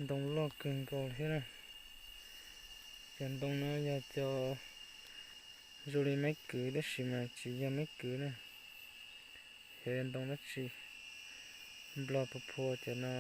Ntoo loj kawg nkaus thiab na. Cov ntoo no yog cov zoo li maiv kwv tab sis mas tsis yog maiv kwv na. Yog ntoo dab tsi, Nplog phua phua cov no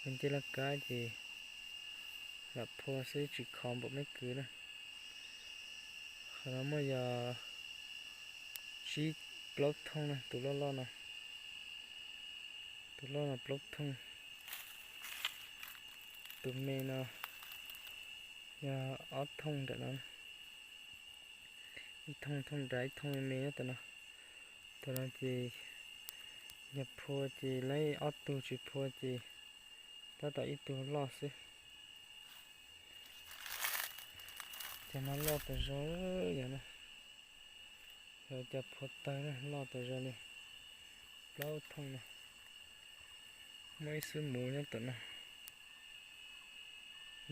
ua ncej laj kab ces lam phua xwb tsis khov npaum maiv kwv na. Qhov no muaj yog tsib plaub thooj na, tus loj loj no, tus loj no plaub thooj, tus me no yog ob thooj nram no, ib thooj thooj nrad ib thooj me me nyob tom no. Tom no ces yog phua ces laib ob tug, tsis phua ces tab tom ib tug loj xwb. Cov no loj tas zog, yog no, yog cov phua tawg na, loj tas zog li plaub thooj no. Muaj ib xub muv nyob tom no,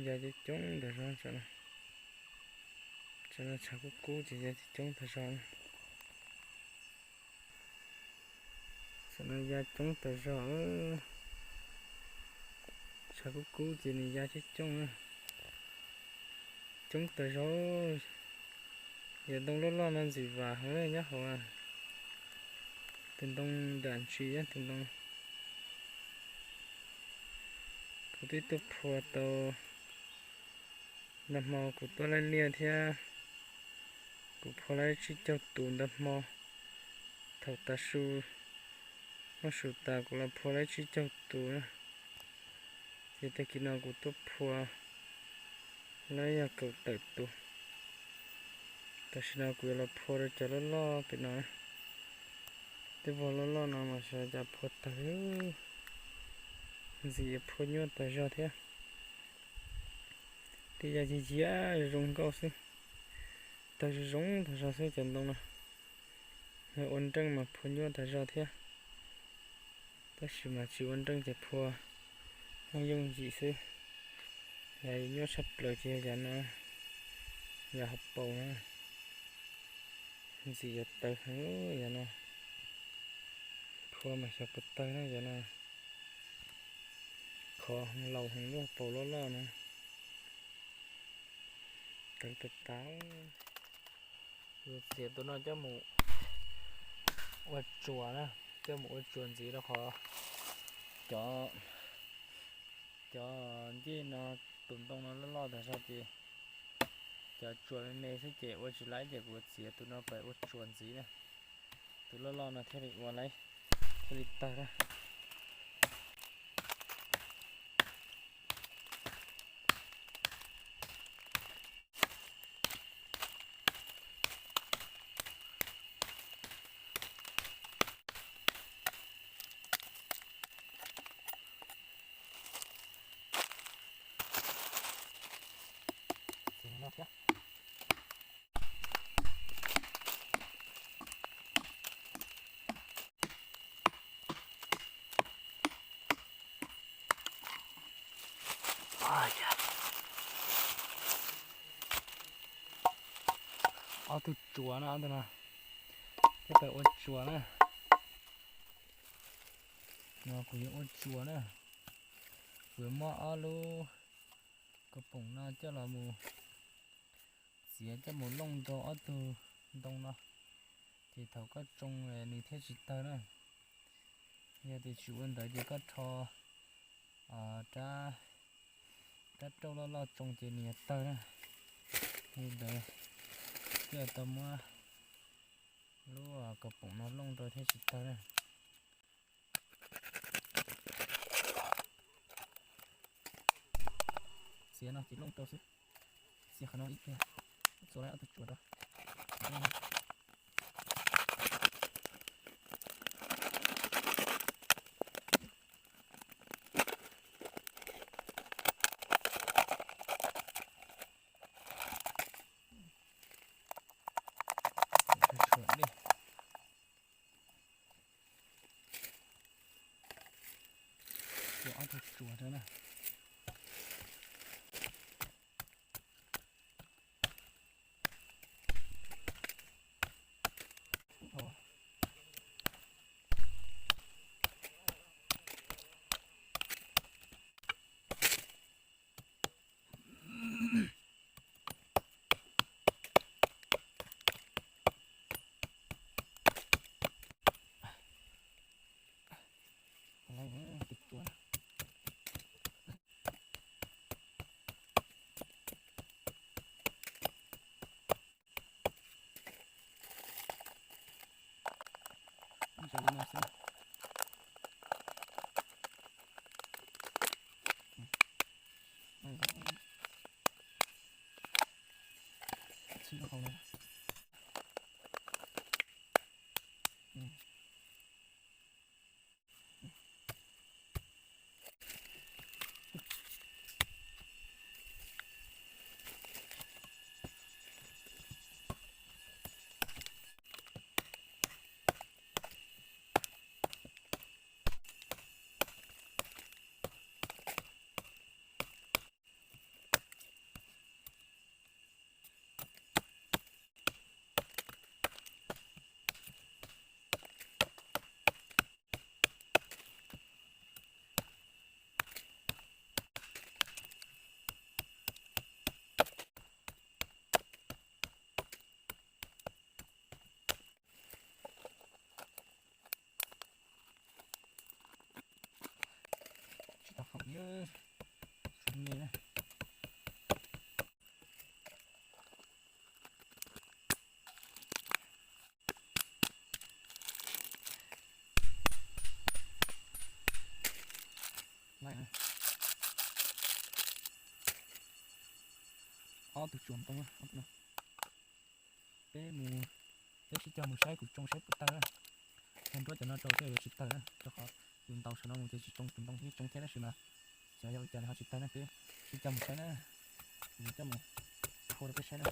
ya coob coob tas zog. Tam no tshav kub kub ces ya coob coob tas zog na. Tam no ya coob tas zog, tshav kub kub ces nws ya coob coob na. Coob tas zog, yog ntoo loj loj no ntxim vam heev nyob hauv. Tus ntoo yam ntsis tus ntoo. Kuv twb tuaj phua tau, nag hmo kuv tuaj laij liaj thiab, kuv phua laib tsib caug tus ntag hmo. Thaum tav su, muaj su tas kuv los phua laib tsib caug tus na. Ces tag kis no kuv tuaj phua laib yog kaum tawm tus. Tam sim no kuv yuav los phua rau cov loj loj pem no. Tej vog loj loj no mas xyov cas phua tawg, ntxim phua nyuaj tas zog thiab. Tej ya ciaj ciaj zoo nkauj xwb, tawg zoo zoo tas zog xwb cov ntoo no. Yog ua nreej mas phua nyuaj tas zog thiab, tab sis mas tsis ua nreej ces phua yooj yooj yim xwb. Yam nyuaj tshaj plaws ces yog yam no, yam hauv paus na, ntxim yuav tawg heev yam no. Phua mas xyov puas tawg na yam no, khov heev laus heev lub hauv paus loj loj na. Tawg tas tas. Kuv txiav tus no coj mus ua tsuas na, coj mus ua tsuas ntxiv rau qhov cov, cov ncej no, tus ntoo no loj loj tas zog ces cov tsuas me me xwb ces ua tsis laib ces kuv txiav tus no pais ua tsuas ntxiv na. Tus loj loj no thiaj li ua laib, thiaj li tawg na. Ob tug tsuas na, ob tug no, thiab pais ua tsuas na. No kuv yuav ua tsuas na, kuv yuav muab ob lub kaus poom no coj los mus txiav coj mus looj rau ob tug ntoo no, ces thaum koj tsoo nws thiaj tsis tawg na. Yog tias tsis ua ntawd ces koj rho rab, rab rauj loj loj tsoo ces nws yuav tawg na. Li ntawd thiaj tau muab lub kaus poom no looj rau thiaj tsis tawg na. Txiav no ces looj rau xwb. Txiav qhov no ib pliag, txua laib ob tug tsuas rau. Tsuas dej. Tsuas ob tug tsuas rau na. Tus no xwb. Txhib hau no. Tsis tau khoom li, suav me na. Ob tug tsuas ntoo, peb mus, peb sib cog mus saib kuv tsoo saib puas tawg na. Ua nruab cov no rau thiaj yuav tsis tawg na, rau qhov yus ntaus saum no mus ces tsis tsoo tus ntoo thiab, tsoo thiab tab sis mas xyov yog ua cas ho tsis tawg na, peb sib cog mus saib na. Kuv coj mus phua rau peb saib na.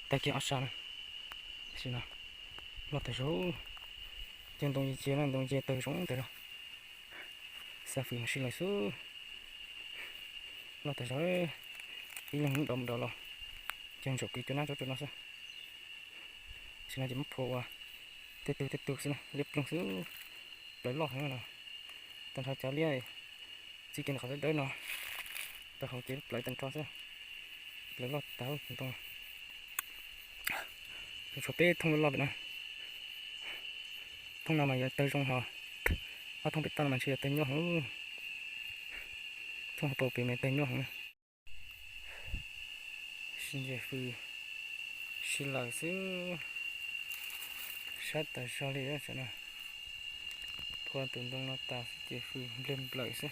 Tag kiag ob sab na, tam sim no loj tag zog, cog ntoo cia na, ntoo cia tawg zoo tag zog. Xa fwm mus sib laws xwb. Loj tag zog, ib leeg mus dov mus dov los, cog ntsaum kev cua nab cov tsuas no xwb. Tam sim no ces muab phua ua tej tug tej tug xwb na, liab ploog xwb. Plawv loj heev no, tag nrho cov liab txij kiag ntawm qhov dawb dawb no, tau hauv ces lub plawv tag nrho xwb. Plawv loj tag ntoo. Tshuav peb thooj loj loj pem no. Thooj no mas yuav tawg zoo hos, ob thooj pem toj no mas ntshe yuav tawg nyuaj heev. Thooj hauv paus pem mas tawg nyuaj heev. Sib nce fws sib laws xwb, sab tas zog li tam no. Phua tus ntoo no tas xwb ces fws nplawg nplawm xwb.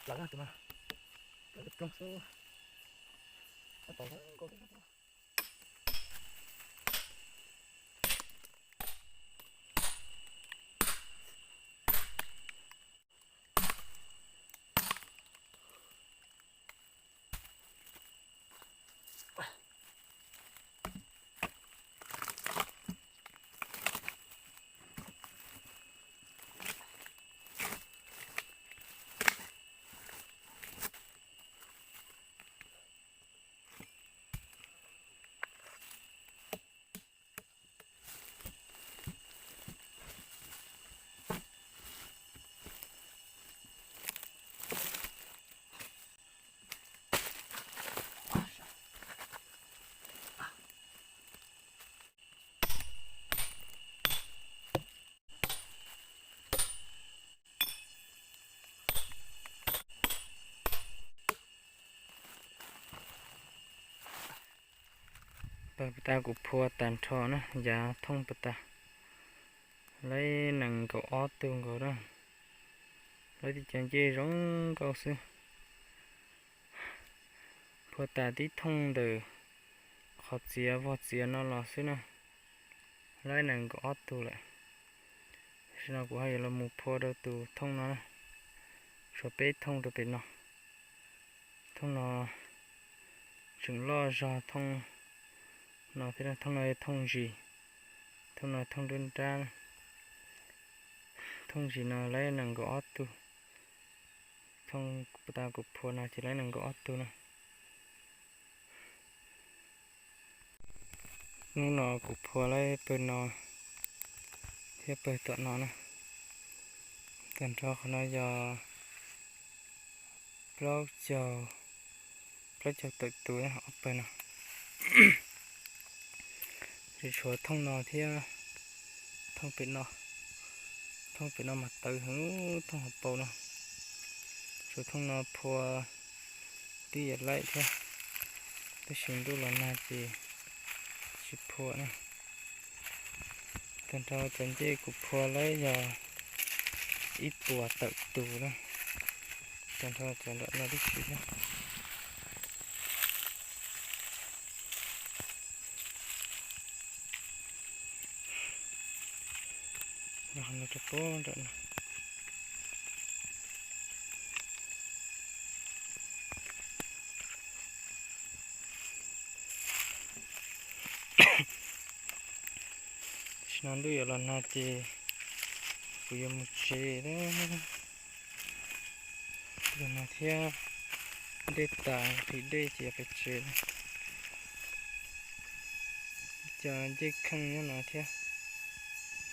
Lawv tus no, lawv ploog xwb. Pawg puas tas kuv phua tag nrho na, yav thooj puas tas, laib nees nkaum ob tug nkaus na. Laib tib cov ncej zoo nkauj xwb. Phua tas tib thooj ntawm qhov txiav vog txiav no los xwb na, laib nees nkaum ob tug lawm. Tam sim no kuv ho yuav los mus phua rau tus thooj no na, tshuav peb thooj rau pem no. Thooj no tseem loj zog thooj no thiab, thooj no yog thooj ntsis, thooj no thooj nruab nrab. Thooj ntsis no laib nees nkaum ob tug, thooj tas kuv phua no ces laib nees nkaum ob tug no. Hnub no kuv phua laib pawg no thiab pawg tom no na. Tag nrho qhov no yog plaub caug, plaub caug tawm tus ob pawg no. Tsis tshuav thooj no thiab, thooj pem no, thooj pem no mas tawv heev, thooj hauv paus no. Tshuav thooj no phua twb yuav laim thiab, tab sis ntuj los nag ces tsis phua na. Tag nrho cov ncej kuv phua laib yog ib puas tawm tus na. Tag nrho cov nram no tib si thiab. Los no rau puag nram no. Tam sim no ntuj yuav los nag ces kuv yuav mus tsev lawm. Los nag thiab, dej tas nqhis dej ces yuav pem tsev lawm. Cov ncej kheej nyob no thiab,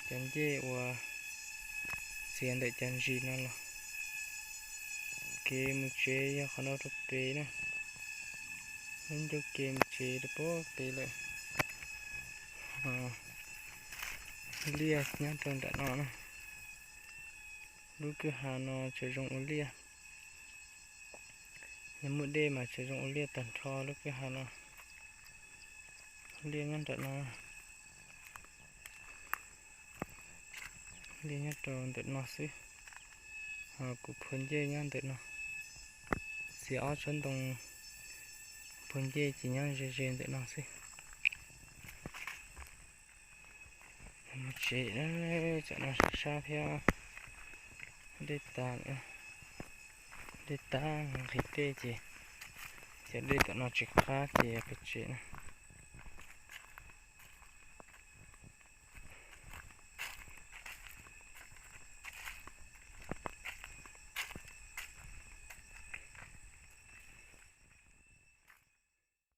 cov ncej uas txiav ntawm cov ntsis no los. Kev mus tsev yog qhov no rau pem na. Lub ncauj kev mus tsev rau puag pem lawm. Liaj nyob rau nram no na. Lub kwj ha no tseem zoo ua liaj. Yog muaj dej mas tseem zoo ua liaj tag nrho lub kwj ha no. Liaj nyob nram no. Liaj nyob rau ntawm no xwb. Ho kuv phua ncej nyob ntawm no. Txiav ob tsob ntoo phua ncej ces nyob ze ze ntawm no xwb. Mus tsev, tsam no sab sab thiab, dej tas, dej tas nqhis dej ces, ces dej tom no tsis qab ces pem tsev na.